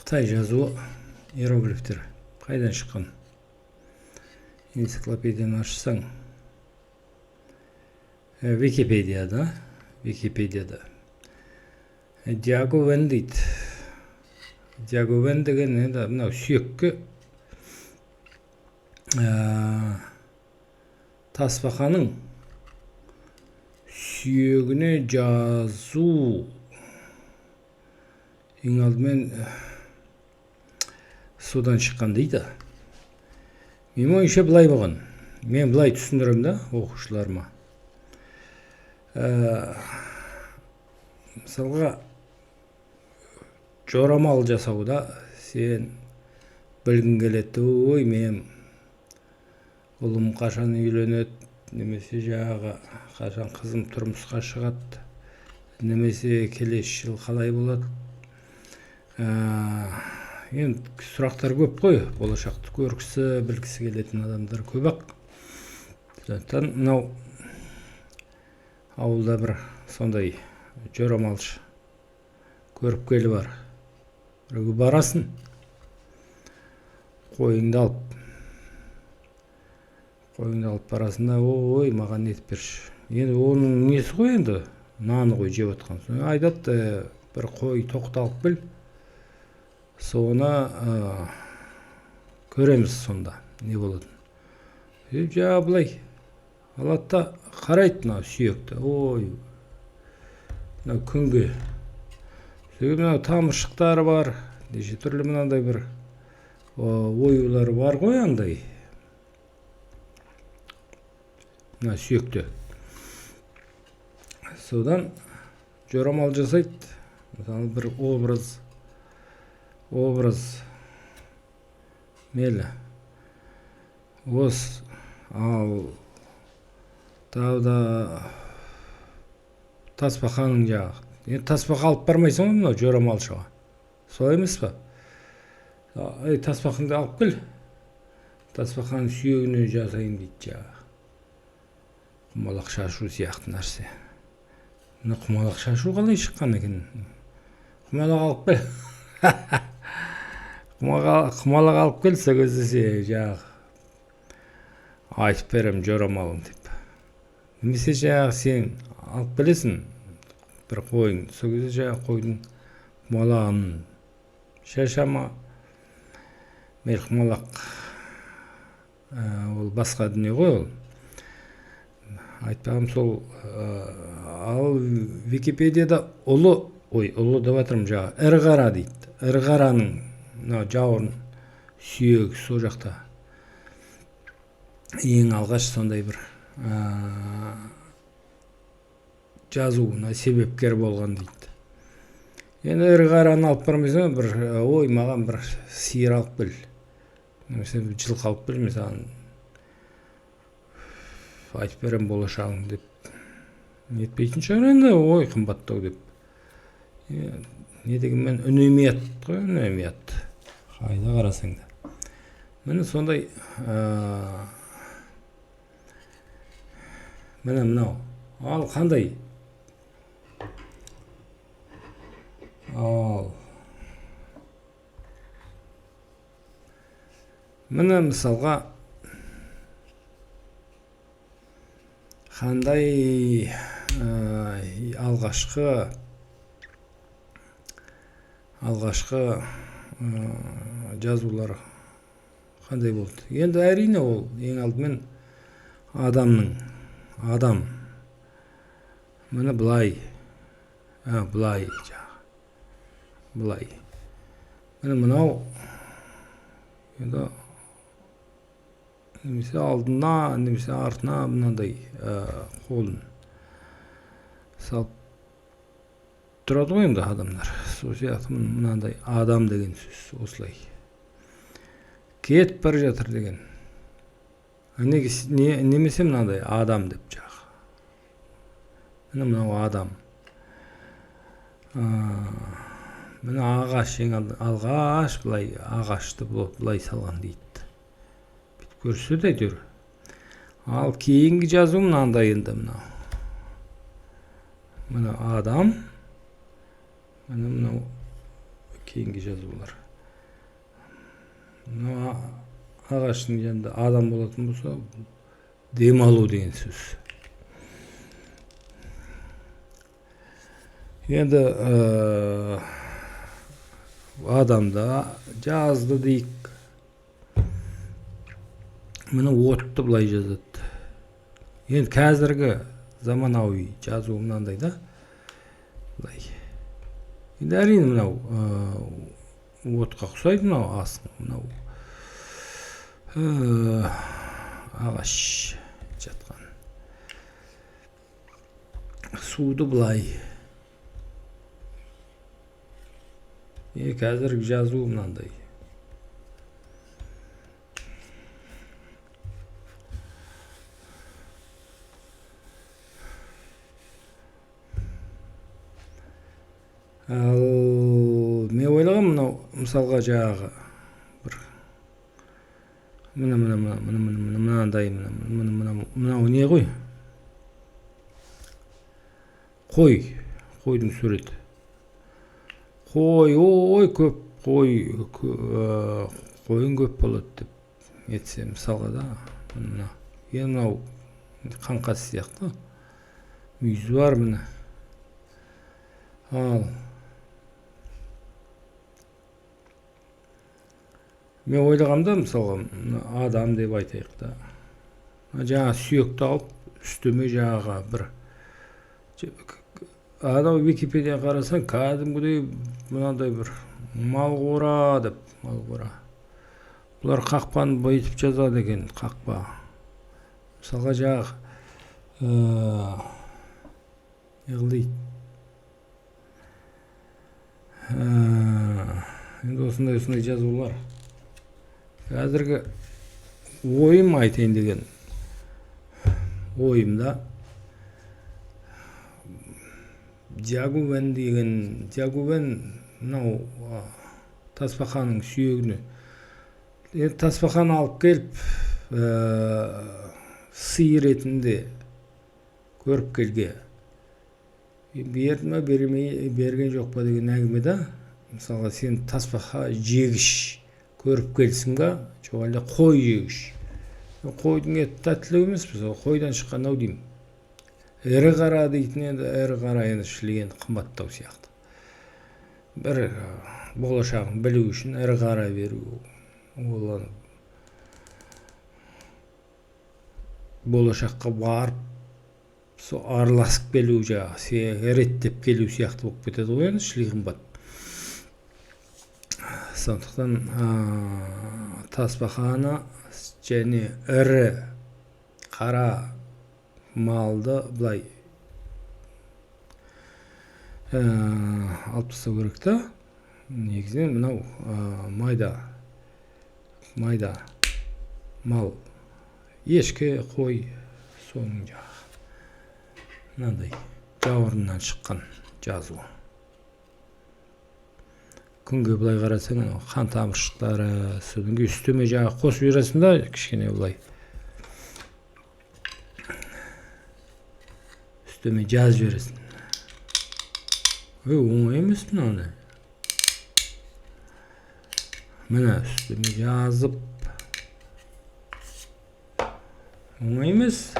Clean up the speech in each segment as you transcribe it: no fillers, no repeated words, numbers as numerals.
Қытай жазуы, иероглифтер қайдан шыққан? Энциклопедияны ашсаң, Википедияда Диаговен дейді. Диаговен деген енді мынау сүйекке тасбақаның сүйегіне жазу ең алдымен содан шыққан дейді. Менің ойымша былай болған. Мен былай түсіндіремін да оқушыларыма. Мысалға, жорамал жасауда сен білгің келеді: ой, мен ұлым қашан үйленеді, немесе жаңағы қашан қызым тұрмысқа шығады, немесе келесі жыл қалай болады. Енді сұрақтар көп қой, болашақты көргісі, білгісі келетін адамдар көп ақ. Сондықтан мынау ауылда бір сондай жорамалшы көріпкелі бар. Біреуге барасың, қойыңды алып, қойыңды алып барасың да, ой, маған нетіп берші. Енді оның несі ғой, енді наны ғой жеп жатқан. Соны айтады: бір қой тоқты алып кел, соны көреміз сонда не болатынын. Жаңағы былай алады да қарайды мына сүйекті. Ой, мынау күнге мынау тамыршықтары бар, неше түрлі мынандай бір оюлар бар ғой андай мына сүйекте. Содан жорамал жасайды. Мысалы, бір образ мейлі осы. Ал тағы да тасбақаның жағы. Енді тасбақа алып бармайсың ғой мынау жорамалшыға, солай емес па? Ей, тасбақаңды алып кел, тасбақаның сүйегіне жасайын дейді. Жаңағы құмалақ шашу сияқты нәрсе. Мына құмалақ шашу қалай шыққан екен? Құмалақ алып кел, құмалақ алып кел, сол кезде жаңағы айтып беремін жорамалын деп. Немесе жаңағы сен алып келесің бір қойың, сол кезде жаңағы қойдың құмалағын шаша ма? Мейлі, құмалақ ол басқа дүние ғой. Ол айтпағым сол. Ал Википедияда ұлы, ой, ұлы деп жатырмын, жаңағы ірі қара дейді. Ірі қараның мына жауырын сүйегі сол жақта ең алғаш сондай бір жазуына себепкер болған дейді. Енді ірі қараны алып бармайсың ба? Бір ой, маған бір сиыр алып кел, немесе бір жылқы алып кел, мен саған айтып беремін болашағың деп нетпейтін шығар енді. Ой, қымбаттау деп. Не дегенмен үнемият қой, үнемият қайда қарасаң да. Міне, сондай. Міне, мынау ал қандай? Ал міне, мысалға, қандай алғашқы жазулар қандай болды? Енді әрине ол ең алдымен адамның, адам міне былай, былай жаңағы былай, міне мынау енді немесе алдына, немесе артына мынандай қолын салып тұрады ғой енді адамдар. Сол сияқты мынандай адам деген сөз осылай кетіп бара жатыр деген. Немесе мынандай адам деп жағы, міне мынау адам. Міне ағаш, ең алғаш былай ағашты былай салған дейді, бүйтіп көрсетеді әйтеуір. Ал кейінгі жазу мынандай енді, мынау міне адам, міне мынау кейінгі жазулар. Мына ағаштың жанында адам болатын болса, демалу деген сөз. Енді адамда жазды дейік. Міне отты былай жазады. Енді қазіргі заманауи жазу мынандай да. Былай. Енді әрине мынау отқа ұқсайды, мынау асың, мынау ағаш жатқан. Суды былай. Қазіргі жазу мынандай. Ал мен ойлағам, мынау мысалға жаңағы бір мына мына мына мына мына мына мынандай мына мына мына мынау не ғой? Қой, қойдың суреті. Қой, ой, көп қой, қойың көп болады деп нетсе мысалға да, мына. Енді мынау қаңқасы сияқты. Мүйізі бар міне. Ал мен ойлағамда, мысалға, мына адам деп айтайық та. Жаңа сүйекті алып, үстіме жаңағы бір анау Википедияға қарасаң, кәдімгідей мынандай бір мал қора деп, мал қора. Бұлар қақпаны бүйтіп жазады екен, қақпа. Мысалға жаңағы, не қыл дейді? Енді осындай жазулар. Қазіргі ойым айтайын деген ойымда Дягувен деген, Дягувен мынау тасбақаның сүйегіне. Енді тасбақаны алып келіп, сый ретінде көріпкелге берді ме, бермей, берген жоқ па деген әңгіме да. Мысалға, сен тасбақа жегіш көріпкелсің ба, жоқ әлде қой жегіш. Қойдың еті тәттілеу емес, мысалы, қойдан шыққан ау деймін. Ірі қара дейтін енді, ірі қара енді шілеген қымбаттау сияқты. Бір болашағын білу үшін ірі қара беру, ол болашаққа барып, сол араласып келу, жаңағы реттеп келу сияқты болып кетеді ғой енді, шіли қымбат. Сондықтан тасбақаны және ірі қара малды былай алып тастау керек та. Негізінен мынау майда мал, ешкі, қой, соның жағы мынандай жауырыннан шыққан жазу. Күнге былай қарасаң, анау қан тамыршықтары, содан кейін үстеме жағы қосып жібересің да, кішкене былай үстеме жазып жібересің. Ой, оңай емес мынаны. Міне үстеме жазып, оңай емес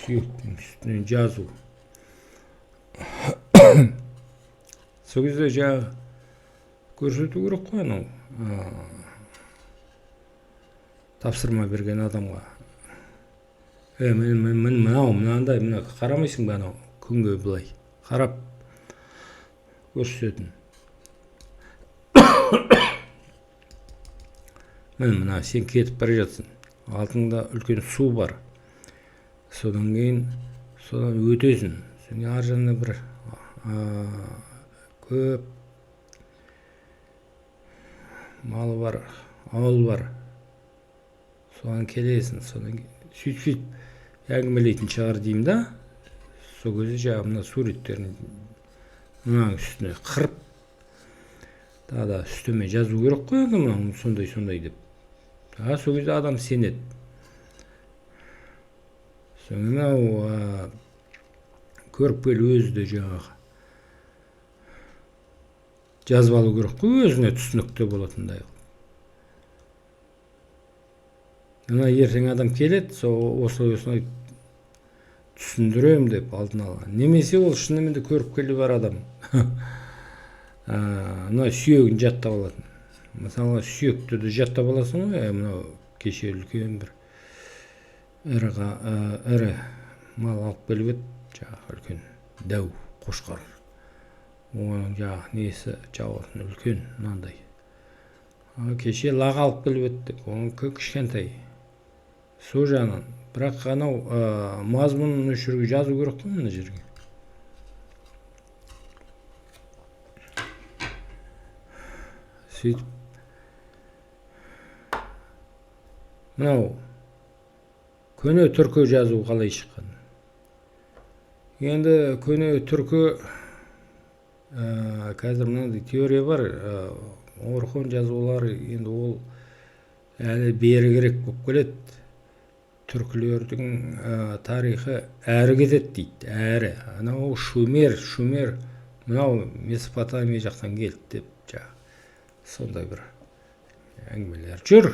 сүйектің үстінен жазу. Сол кезде жаңағы көрсету керек қой анау, тапсырма берген адамға. Мынау, мынандай, мына қарамайсың ба анау күнге былай қарап көрсететін. Міне, мына сен кетіп бара жатсың, алдыңда үлкен су бар, содан кейін содан өтесің, содан кейін ар жағында бір көп малы бар, ауыл бар, соған келесің, содан кейін сөйтіп сөйтіп әңгімелейтін шығар деймін да. Сол кезде жаңағы мына суреттерін мынаның үстіне қырып, тағы да үстеме жазу керек қой енді, мынау сондай сондай деп. Сол кезде адам сенеді. Содан кейін мынау көріпкел өзі де жаңағы жазып алу керек қой, өзіне түсінікті болатындай қылып. Мына ертең адам келеді, сол осылай осылай түсіндірем деп алдын ала. Немесе ол шынымен де көріпкелі бар адам. Мына сүйегін жаттап алатын. Мысалы, сүйекті де жаттап аласың ғой, мынау кеше үлкен бір ірі мал алып келіп еді, жаңағы үлкен дәу қошқар. Оның жаңағы несі жауырыны үлкен мынандай. Кеше лақ алып келіп еді деп, оныкі кішкентай. Сол жағынан. Бірақ анау мазмұнын осы жерге жазу керек қой, мына жерге. Сөйтіп мынау көне түркі жазу қалай шыққан? Енді көне түркі, қазір мынандай теория бар, Орхон жазулары, енді ол әлі бері керек болып келеді. Түркілердің тарихы әрі кетеді дейді, әрі. Анау Шумер, мынау Месопотамия жақтан келді деп жаңағы сондай бір әңгімелер жүр.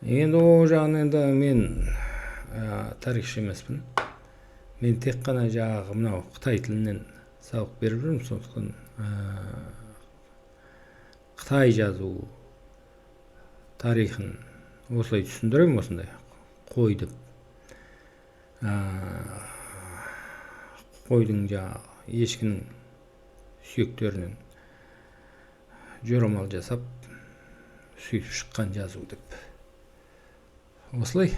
Енді ол жағын енді мен тарихшы емеспін. Мен тек қана жаңағы мынау қытай тілінен сабақ беріп жүрмін, сондықтан қытай жазу тарихын осылай түсіндіремін, осындай қой деп. Қойдың жаңағы ешкінің сүйектерінен жорамал жасап сөйтіп шыққан жазу деп. Осылай.